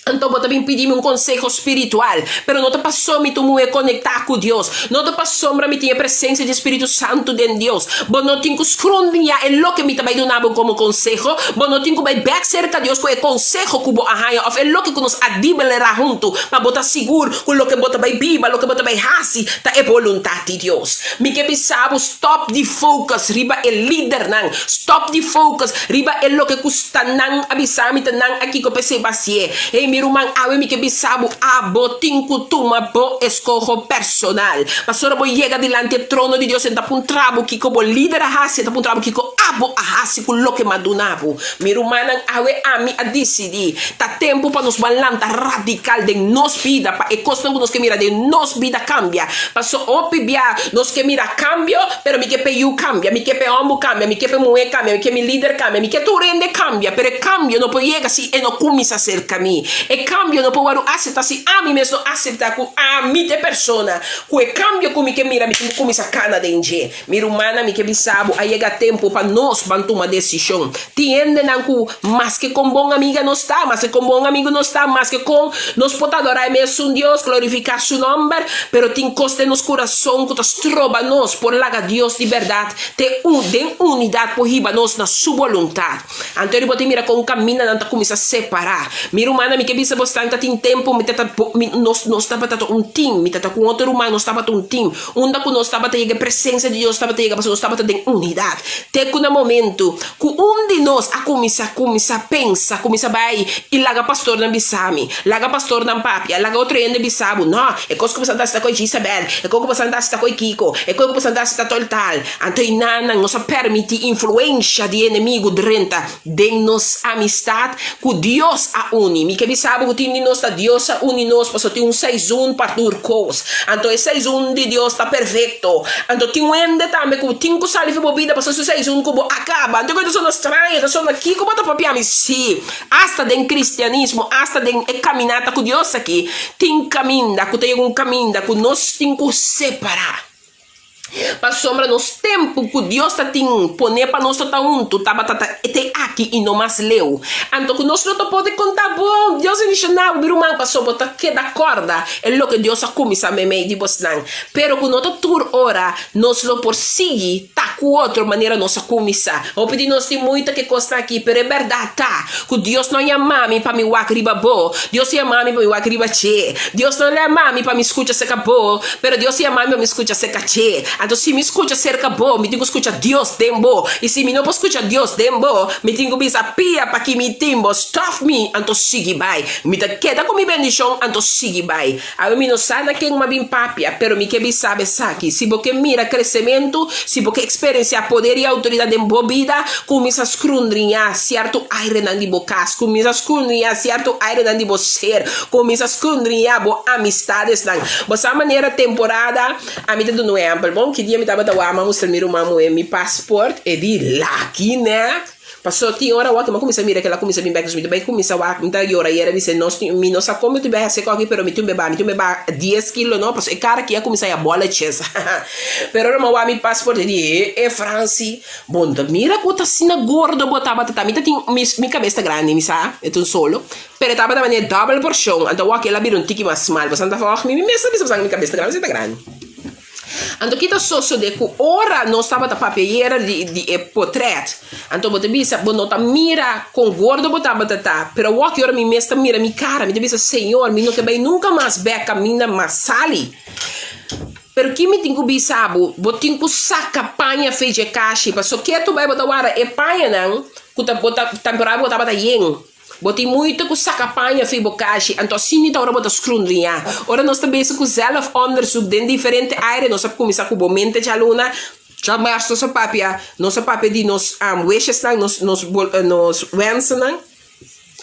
Anto bo ta bin pidi mi un konseho spiritual, pero no ta paso mi ta un muhé konektá ku Dios, no ta pasobra mi tin e presensia di Spiritu Santu den Dios. Bo no tin ku skrundiñá e loke mi ta bai duna bo komo konseho, bo no tin ku bai bèk serka Dios ku e konseho ku bo a haña òf e loke ku nos a dibelerá huntu, pa bo ta sigur ku loke bo ta bai biba, loke bo ta bai hasi ta e boluntat di Dios. Mi ke bisa bo, stòp di focus riba e lidernan, stòp di focus riba e loke ku Ta nan a bisa mi, ta nan a kiko p'esei basié. Hey, mi ruman, awe mi ke bisa bo, abo tin ku tuma bo eskoho personal. Pasobra bo yega dilanti e trono di Dios, e ta puntra bo kiko bo lider a hasi, e ta puntra bo kiko abo a hasi ku loke m'a duna bo. Mi rumannan, awe ami a disidí, ta tempu pa nos ban lanta radikal den nos bida, pa e kosnan ku nos ke mira den nos bida kambia. Paso hopi bia nos ke mira kambio, pero mi ke p'e yu kambia, mi ke p'e hòmber kambia, mi ke p'e muhé kambia, mi ke mi lider kambia, mi ke tur hende kambia, pero e kambio no por yega si e no kuminsá serka mi. E kambio no por wòrdu aseptá si ami mes no aseptá ku ami ta e persona ku e kambio ku mi ke mira mi tin ku kuminsá kana den dje. Mi rumannan, mi ke bisa bo, a yega tempu pa nos ban tuma desishon. Tin hendenan ku maske kon bon amiga nos ta, maske kon bon amigu nos ta, maske kon nos por ta adorá e mesun Dios, glorifiká su nòmber, pero tin kos den nos kurason ku ta stroba nos por laga Dios di bèrdat te un den unidat por hiba nos na su boluntat. Anto bo ta mira kon kamindanan ta kuminsá separá. Mi rumannan, mi ke bisa bo esnan ta tin tempu mi ta ta mi nos nos tabata ta un tim, mi ta ta ku otro ruman, nos tabata un tim. Unda ku nos tabata yega e presensia di Dios tabata yega pasobra nos tabata den unidat. Te ku na momentu ku un di nos a kuminsá kuminsá pensa, kuminsá bai i laga pastornan bisa mi, laga pastornan papia, laga otro hende bisa bo, no, e kos ku bo santa hasi ta koe Jisabel, e kos ku bo santa hasi ta koe Kiko, e kos ku bo santa hasi ta tol tal. Anto i nannan nos a permití influensha di enemigu drenta den nos amistat ku Dios a uni. Mi ke bisa bo ku tin di nos ta Dios a uni nos pasobra tin un seizoen pa tur kos. Anto e seizoen di Dios ta perfekto. Anto tin un hende tambe ku tin ku sali for bo bida pasobra su seizoen ku bo a kaba. Anto ku ta sona straño, ta sona kiko bo ta papia mi? Sí, asta den kristianismo, asta den e kaminata ku Dios aki, tin kaminda ku ta yega un kaminda ku nos tin ku separá. Pasobra nos tempu ku Dios ta tin poné pa nos ta ta huntu tabata ta te aki. aki i no mas leu. Anto ku nos lo ta por di konta bo, Dios bendishoná bo, mi ruman, pasobra bo ta keda kòrda e loke Dios a kuminsá meimei di bosnan. Pero ku no ta tur ora nos lo por sigui ta ku otro manera nos a kuminsá. Hopi di nos tin muita ke kosnan aki, pero e bèrdat ta ku Dios no a yama mi pa mi wak riba bo, Dios a yama mi pa mi wak riba dje. Dios no a yama mi pa mi skucha serka bo, pero Dios a yama mi pa mi skucha serka dje. Anto si mi skucha serka bo, mi tin ku skucha Dios den bo. I si mi no por skucha Dios den bo, mi tin ku bisa pia pa ki mi tin bo, stòf mi, anto sigui bai. Mi ta keda ku mi bendishon, anto sigui bai. Awe mi no sa na ken m'a bin papia, pero mi ke bisa bo esaki, si bo ke mira kresementu, si bo ke eksperensiá poder i outoridat den bo bida, kuminsá skrundriñá sierto airenan di bo kas, kuminsá skrundriñá sierto airenan di bo ser, kuminsá skrundriñá bo amistadesnan. Bo sa manera temporada, ami ta duna un ehèmpel, bon, ki dia mi tabata wak, m'a mustra mi ruman muhé mi pasport, e di, Laki nèk! Paso tin ora wak mi a kuminsá mira kila kuminsá bin bèk dus mi ta bai kuminsá wak mi ta yora yera bis'é nos tin mi no sa kon mi tin bai hasi koki pero mi tin beba mi tin beba dies kilo no paso e kara aki a kuminsá ya bòlèches pero ora mi a wak mi pasport e di e e Franci bo no ta mira ku ta asina gordo bo tabata ta mi ta tin mi mi kabes ta grandi mi sa e ta un solo pero e tabata manera dòbel porshon anto wak el a bira un tiki mas smal pasobra mi ta wak mi mi mes ta bisa pasobra mi kabes ta grandi ta grandi. Anto kita sosode ku ora nos tabata papia yera di di e potret, anto bo ta bisa bo no ta mira kon gordo bo tabata ta, pero awor ki ora mi mes ta mira mi kara, mi ta bisa, Señor, mi no ke bai nunka mas bek kaminda mas sali. Pero ki mi tin ku bisa bo, bo tin ku saka paña fe dje kashi, paso ketu bai bo ta wara e pañanan ku ta bo ta temporada bo tabata yen. Bo tin moeite ku saka paña fi bo kashi, anto asina ta ora bo ta skrundriñá. Ora nos ta bezig ku zelfonderzoek den diferente área, nos a kuminsá ku bo mente djaluna, djamars nos a papia, nos a papia di nos wishesnan, nos nos nos wensennan,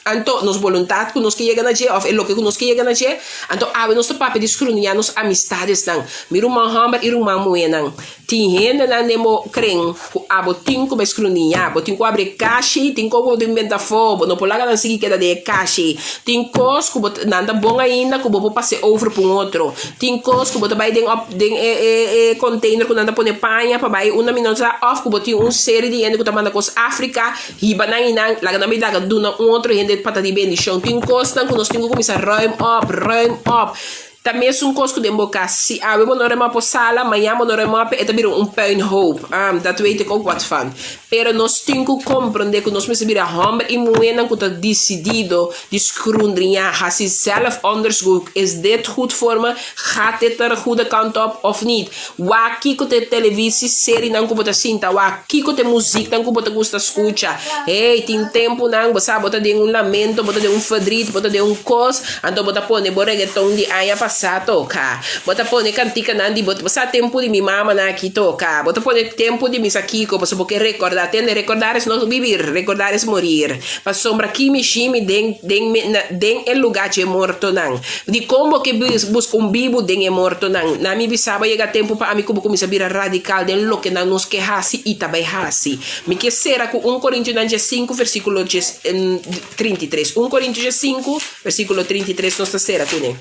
anto nos boluntat ku nos ke yega na dje òf e loke ku nos ke yega na dje, anto awe nos ta papia di skrundriñá nos amistadesnan, mi ruman hòmber i ruman muhénan. Tin hendenan den bo kren ku abo tin ku bai skruniñá, bo tin ku abri e kashi, tin kos ku bo tin ku benta afó, bo no por laga nan sigui keda den e kashi. Tin kos ku bo nan ta bon ainda ku bo por pas'é over pa un otro. Tin kos ku bo ta bai den op den e e e container ku nan ta pone paña pa bai unda mi no sa òf ku bo tin un seri di hende ku ta manda kos Afrika, hiba nan i nan laga nan bai laga duna un otro hende pa ta di bendishon. Tin kosnan ku nos tin ku kuminsá ruim op, ruim op. Ta mesun kos ku den bo kas. Si awe bo no remá por sala, mañan bo no remá p'e, e ta bira un puinhoop. Ahm, dat weet ik ook wat van. Pero nos tin ku komprondé ku nos mester bira hòmber i muhénan ku ta disidido di skrundriñá, hasi zelfonderzoek, is dit goed voor me, gaat dit naar de goede kant op of niet? Wak kiko ta e televisi serinan ku bo ta sinta wak, kiko ta e muziknan ku bo ta gusta skucha. Hey, tin tempunan bo sa bo ta den un lamento, bo ta den un verdriet, bo ta den un kos, anto bo ta pone bo regeton di aña pasá toka. Bo ta pone kantikanan di bo, bo sa tempu di mi mamanan aki toka. Bo ta pone tempu di mi sa kiko, pasobra bo ke rekordá. Tende, rekordar es no vivir, rekordar es morir. Pasobra ki mi shimi den den den e lugá dje mortonan. Dikon bo ke buska un bibu den e mortonan? Na mi bisa bo a yega tempu pa ami ku bo kuminsá bira radikal den loke nan nos ke hasi i ta bai hasi. Mi ke sera ku un Korintionan diesinku versíkulo 33. Un Korintio diesinku versíkulo 33 nos ta sera kuné.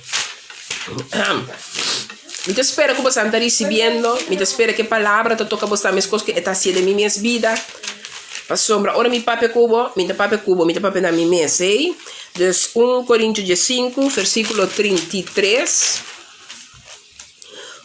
Mi ta spera ku bosan ta risibiendo, mi ta spera ku e palabra ta toka bosan meskos ku e ta hasié den mi mes bida. Pasobra ora mi papia ku bo, mi ta papia ku bo, mi ta papia na mi mes, ei. Dus un Korintio diesinku versíkulo 33.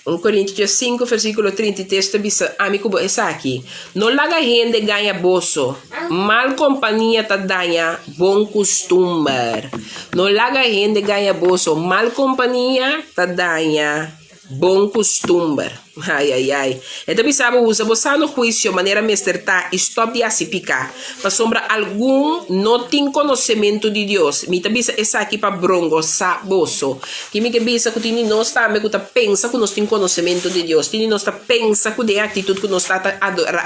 Un Korintio diesinku versíkulo 33 ta bisa ami ku bo esaki, No laga hende gaña boso, mal kompania ta daña bon kustumber. No laga hende gaña boso, mal kompania ta daña bon kustumber. Ai, ai, ai. E ta bisa bo usa bo sano huisio manera mester ta i stòp di hasi piká, pasobra algun no tin konosementu di Dios. Mi ta bisa esaki pa brongosá boso. Tin mi ke bisa ku tin di nos tambe ku ta pensa ku nos tin konosementu di Dios. Tin di nos ta pensa ku den e aktitut ku nos ta ta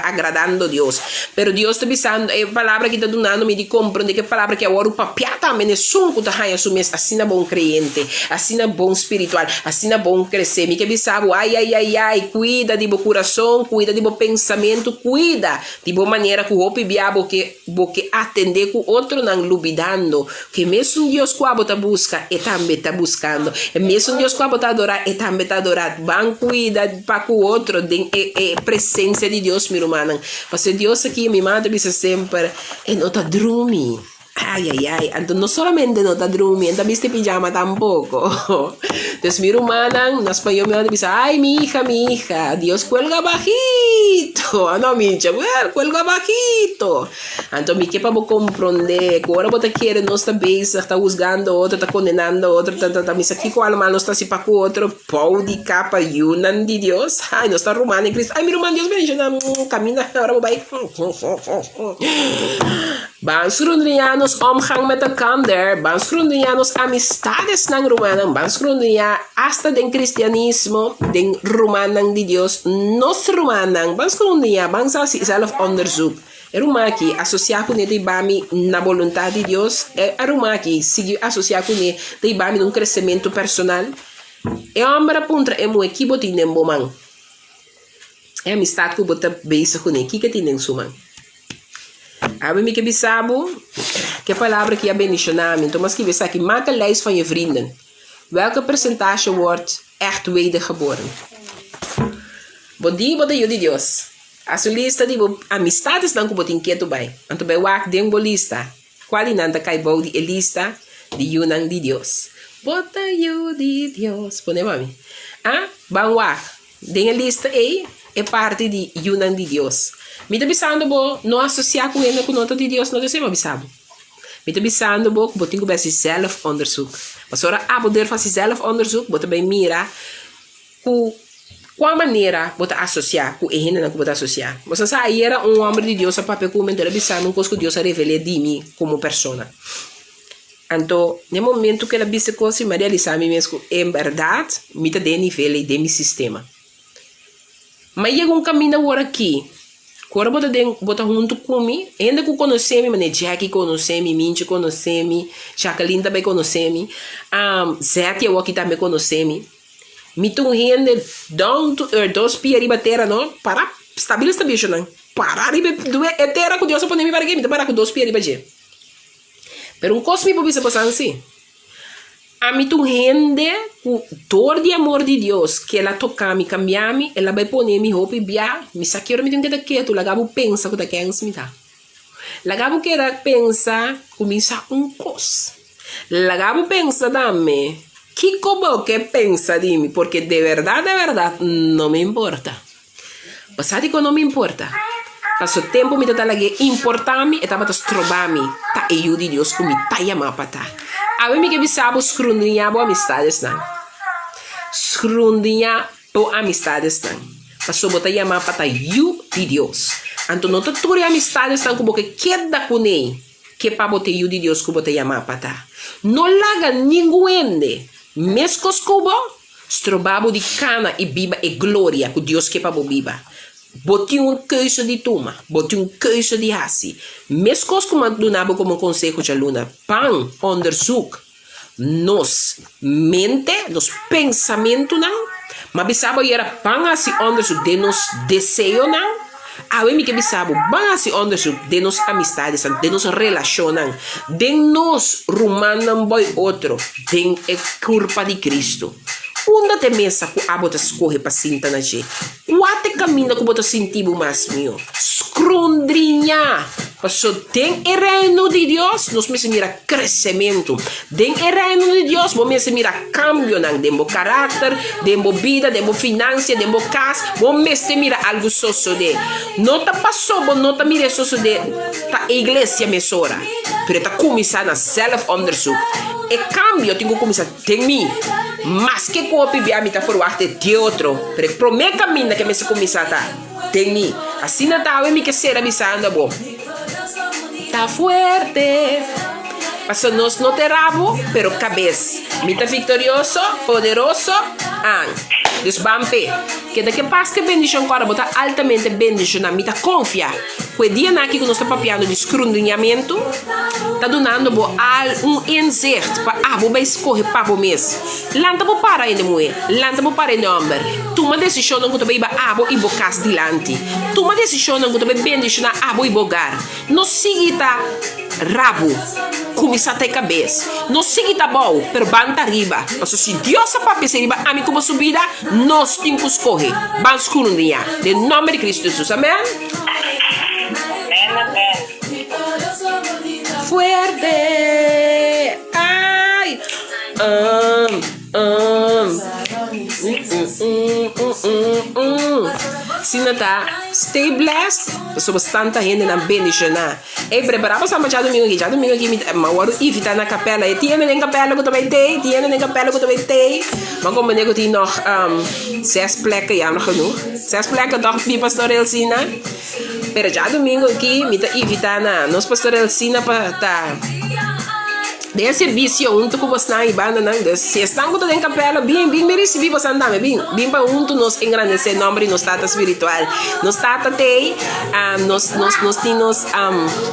agradando Dios. Pero Dios ta bisando, e palabra aki ta dunando mi di komprende ku e palabra aki a wòrdu papiá tambe na esun ku ta haña su mes asina bon kreyente, asina bon spiritual, asina bon kresé. Mi ke bisa bo, ai, ai, ai, ai! Ai, kuida di bo kurason, kuida di bo pensamentu, kuida di bo manera ku hopi bia bo ke bo ke atendé ku otronan, lubidando ku e mesun Dios ku abo ta buska, e tambe ta buskando. E mesun Dios ku abo ta adorá, e tambe ta adorá. Ban kuida pa ku otro den e e presensia di Dios, mi rumannan. Pasobra Dios aki, mi mama ta bisa semper, e no ta drumi. Ay, ay, ay. Anto no solamente no ta drumi, e no ta bisti pijama tampoco. Dus mi rumannan, na spañol mi mama ta bisa, ay, mi hija, mi hija, Dios cuelga bajito. Ano, Micha? Well, cuelga bajito. Anto mi ke pa bo comprende cu ora bo ta kere nos ta bezig, ta huzgando otro, ta condenando otro, ta, ta, ta, misa kico almal nos ta haci pa cu otro, bou di capa yunan di Dios. Ay, nos ta ruman den Cristo. Ay, mi ruman, Dios bendiciona. Camina, ora bo bay. Ban skrundriñá nos omgang met elkander, ban skrundriñá nos amistadesnan rumannan, ban skrundriñá asta den kristianismo, den rumannan di Dios, nos rumannan, ban skrundriñá, ban hasi zelfonderzoek. E ruman aki asosiá kuné ta hiba mi na boluntat di Dios? E ruman aki sigui asosiá kuné ta hiba mi na un kresementu personal? E hòmber a puntra e muhé, Ki bo tin den bo man? E amistat ku bo ta bezig kuné, kiko tin den su man? Awe mi ke bisa bo ke palabra ki a bendiciona mi. Enton mi a skibi esaki, Maak een lijst van je vrienden. Welke percentage wordt echt wedergeboren? Bo di bo ta yu di Dios. Hasi un lista di bo amistadesnan ku bo tin ketu bai. Anto bai wak den bo lista kua di nan ta kai bou di e lista di yunan di Dios. Bo ta yu di Dios. Pone mami. A Ban wak. Den e lista ei, e parti di yunan di Dios. Mi ta bisando bo, no asosiá ku hende ku no ta di Dios, no ta esei mi a bisa bo. Mi ta bisando bo ku bo tin ku bai hasi zelfonderzoek. Pasobra abo durf hasi zelfonderzoek, bo ta bai mira ku kua manera bo ta asosiá ku e hendenan ku bo ta asosiá. Bo sa sa ayera un hòmber di Dios a papia ku mi, anto el a bisa mi un kos ku Dios a revel'é di mi komo persona. Anto, n'e momento ku el a bisa e kos, mi a realisá mi mes ku en bèrdat mi ta den e nivel ei den mi sistema. Ma yega un kaminda awor aki, ku ora bo ta den, bo ta huntu ku mi, hende ku konosé mi, manera Jackie konosé mi, Minchi konosé mi, Jacqueline tambe konosé mi, Zetty awor aki tambe konosé mi. Mi ta un hende down to earth, dos pia riba tera no, para stabil stabil shonnan, para riba e tera ku Dios a pone mi para aki, mi ta para ku dos pia riba dje. Pero un kos mi por bisa boso ansi, Ami ta un hende ku dor di amor di Dios ku el a toka mi, kambia mi, el a bai pone mi hopi bia, mi sa ki ora mi tin keda ketu, laga bo pensa ku ta kens mi ta. Laga bo keda pensa ku mi sa un kos. Laga bo pensa tambe kiko bo ke pensa di mi, porque de bèrdat, de bèrdat no me importa. Bo sa dikon no mi importa? Paso tempu mi ta ta lag'é importá mi, e tabata strobá mi ta e yu di Dios ku mi ta yamá pa ta. Awe mi ke bisa bo skrundiñá bo amistadesnan. Skrundiñá bo amistadesnan, paso bo ta yamá pa ta yu di Dios. Anto no ta tur e amistadesnan ku bo ke keda kuné ke pa bo ta e yu di Dios ku bo ta yamá pa ta. No laga ningun hende meskos ku bo Stroba bo di kana i biba e gloria ku Dios ke pa bo biba. Bo tin un keuze di tuma, bo tin un keuze di hasi. Meskos ku mi a duna bo komo konseho djaluna, ban onderzoek nos mente, nos pensamentunan. Mi a bisa bo ayera, ban hasi onderzoek den nos deseonan. Awe mi ke bisa bo, ban hasi onderzoek den nos amistadesnan, den nos relashonnan, den nos rumannan boi otro, den e kurpa di Kristu. Unda ta e mesa ku abo ta skohe pa sinta na dje? Kua ta e kaminda ku bo ta sinti bo mas mihó? Skrundriñá! Paso den e Reino di Dios nos mester mira kresementu. Den e Reino di Dios bo mester mira kambionan den bo karakter, den bo bida, den bo finansia, den bo kas. Bo mester mira algu sosodé. No ta paso bo no ta mira e sosodé ta e iglesia mesora, pero e ta kuminsá na zelfonderzoek. E kambio tin ku kuminsá den mi. Maske ku hopi bia mi ta ferwagt e di otro, pero e promé kaminda ke mester kuminsá ta den mi. Asina ta awe mi ke sera bisando bo. Ta fuerte. Paso nos no te rabo, pero kabes. Mi ta viktorioso, poderoso. An. Dus ban p'e. Keda ke pas ke bendishon ku ora bo ta altamente bendishoná. Mi ta konfia ku e dianan aki ku nos ta papiando di skrundriñamentu ta dunando bo al un inzicht pa abo bai skohe pa bo mes. Lanta bo para hende muhé, lanta bo para hende hòmber. Tuma desishonnan ku ta bai hiba abo i bo kas dilanti. Tuma desishonnan ku ta bai bendishoná abo i bo hogar. No sigui ta rabu, kuminsá ta e kabes. No sigui ta abou, pero ban ta riba. Pasobra si Dios a papia esei riba ami ku boso bida, nos tin ku skohe. Ban skurundiñá. Den nòmber di Kristu Hesus. Amèn. Amèn, amèn. Fuerte! Ai! Um, um. Asina ta, stay blessed, pasobra tanta hendenan bendishoná. Ey, prepará pa samba djadumingu aki. Djadumingu aki mi ta, mi a wòrdu invitá na kapèla. E tin hende den kapèla ku ta bai tei, tin hende den kapèla ku ta bai tei. Mi a komprendé ku tin nòg ses plèka, jammer genoeg. Ses plèka tòg, mi pastor Elsina. Pero djadumingu aki mi ta invitá na nos pastor Elsina pa ta. Den servisio huntu ku bosnan i bandanan. Dus, si esnan ku ta den kapèla, bin, bin mi risibí bosan tambe. Bin, bin pa huntu nos engrandesé nòmber di nos Tata spiritual. Nos Tata t'ei, nos, nos, nos tin nos,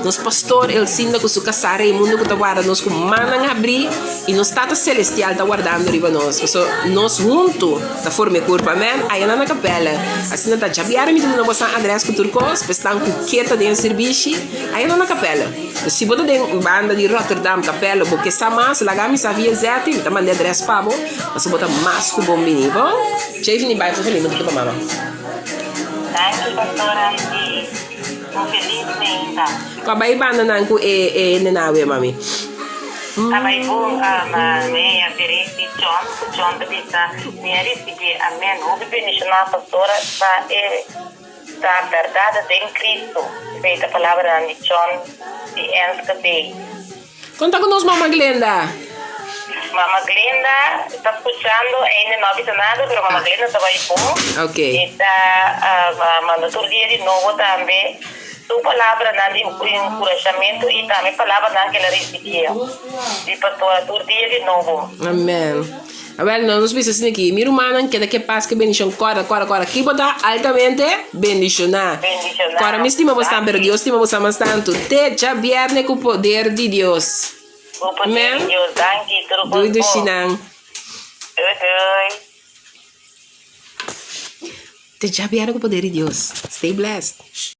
nos pastor Elsinda ku su kasá Raimundo ku ta warda nos ku mannan habrí, i nos Tata selestial ta wardando riba nos. Pasobra nos huntu ta forma e kurpa. Amèn. Ayanan na kapèla. Asina ta. Djabièrnè mi ta duna bosan adrès ku tur kos, pa esnan ku ke ta den sirbishi, ayanan na kapèla. Si bo ta den banda di Rotterdam, Capelle, bo ke sa mas, laga mi sa via Zetty, mi ta manda e adres pa bo, pasobra bo ta mas ku bon bini, bon? Chevy ni bai for feliz momento pa mama. Danki pastora y un feliz meinta. Kua bai banda nan ku e e nenawe mami? Ta bai bon ma mi a biri di John ku John ta bisa mi a risibi amen hopi bendishona pastora pa e Ta berdad den Cristo, esei ta palabranan di John di Enschede. Kon ta ku nos Mama Glenda? Mama Glenda ta scuchando, ainda no a bisa nada, pero Mama Glenda ta bai bon. E ta manda tur dia di nobo tambe su palabranan di encurashamento y tambe palabranan ke el a ricibi di pastora tur dia di nobo. Amen. Awel, nos bisa asina aki, Mi rumannan, keda ke pas, ke bendishon, kòrda, kòrda, kòrda, ki bo ta altamente bendishoná. Bendishoná. Kòrda, mi stima bosnan, pero Dios stima bosan mas tantu. Te djabièrnè ku poder di Dios. Ku poder di Dios. Danki, tur kos Dui bon. dushinan. Dui dui. Te djabièrnè ku poder di Dios. Stay blessed.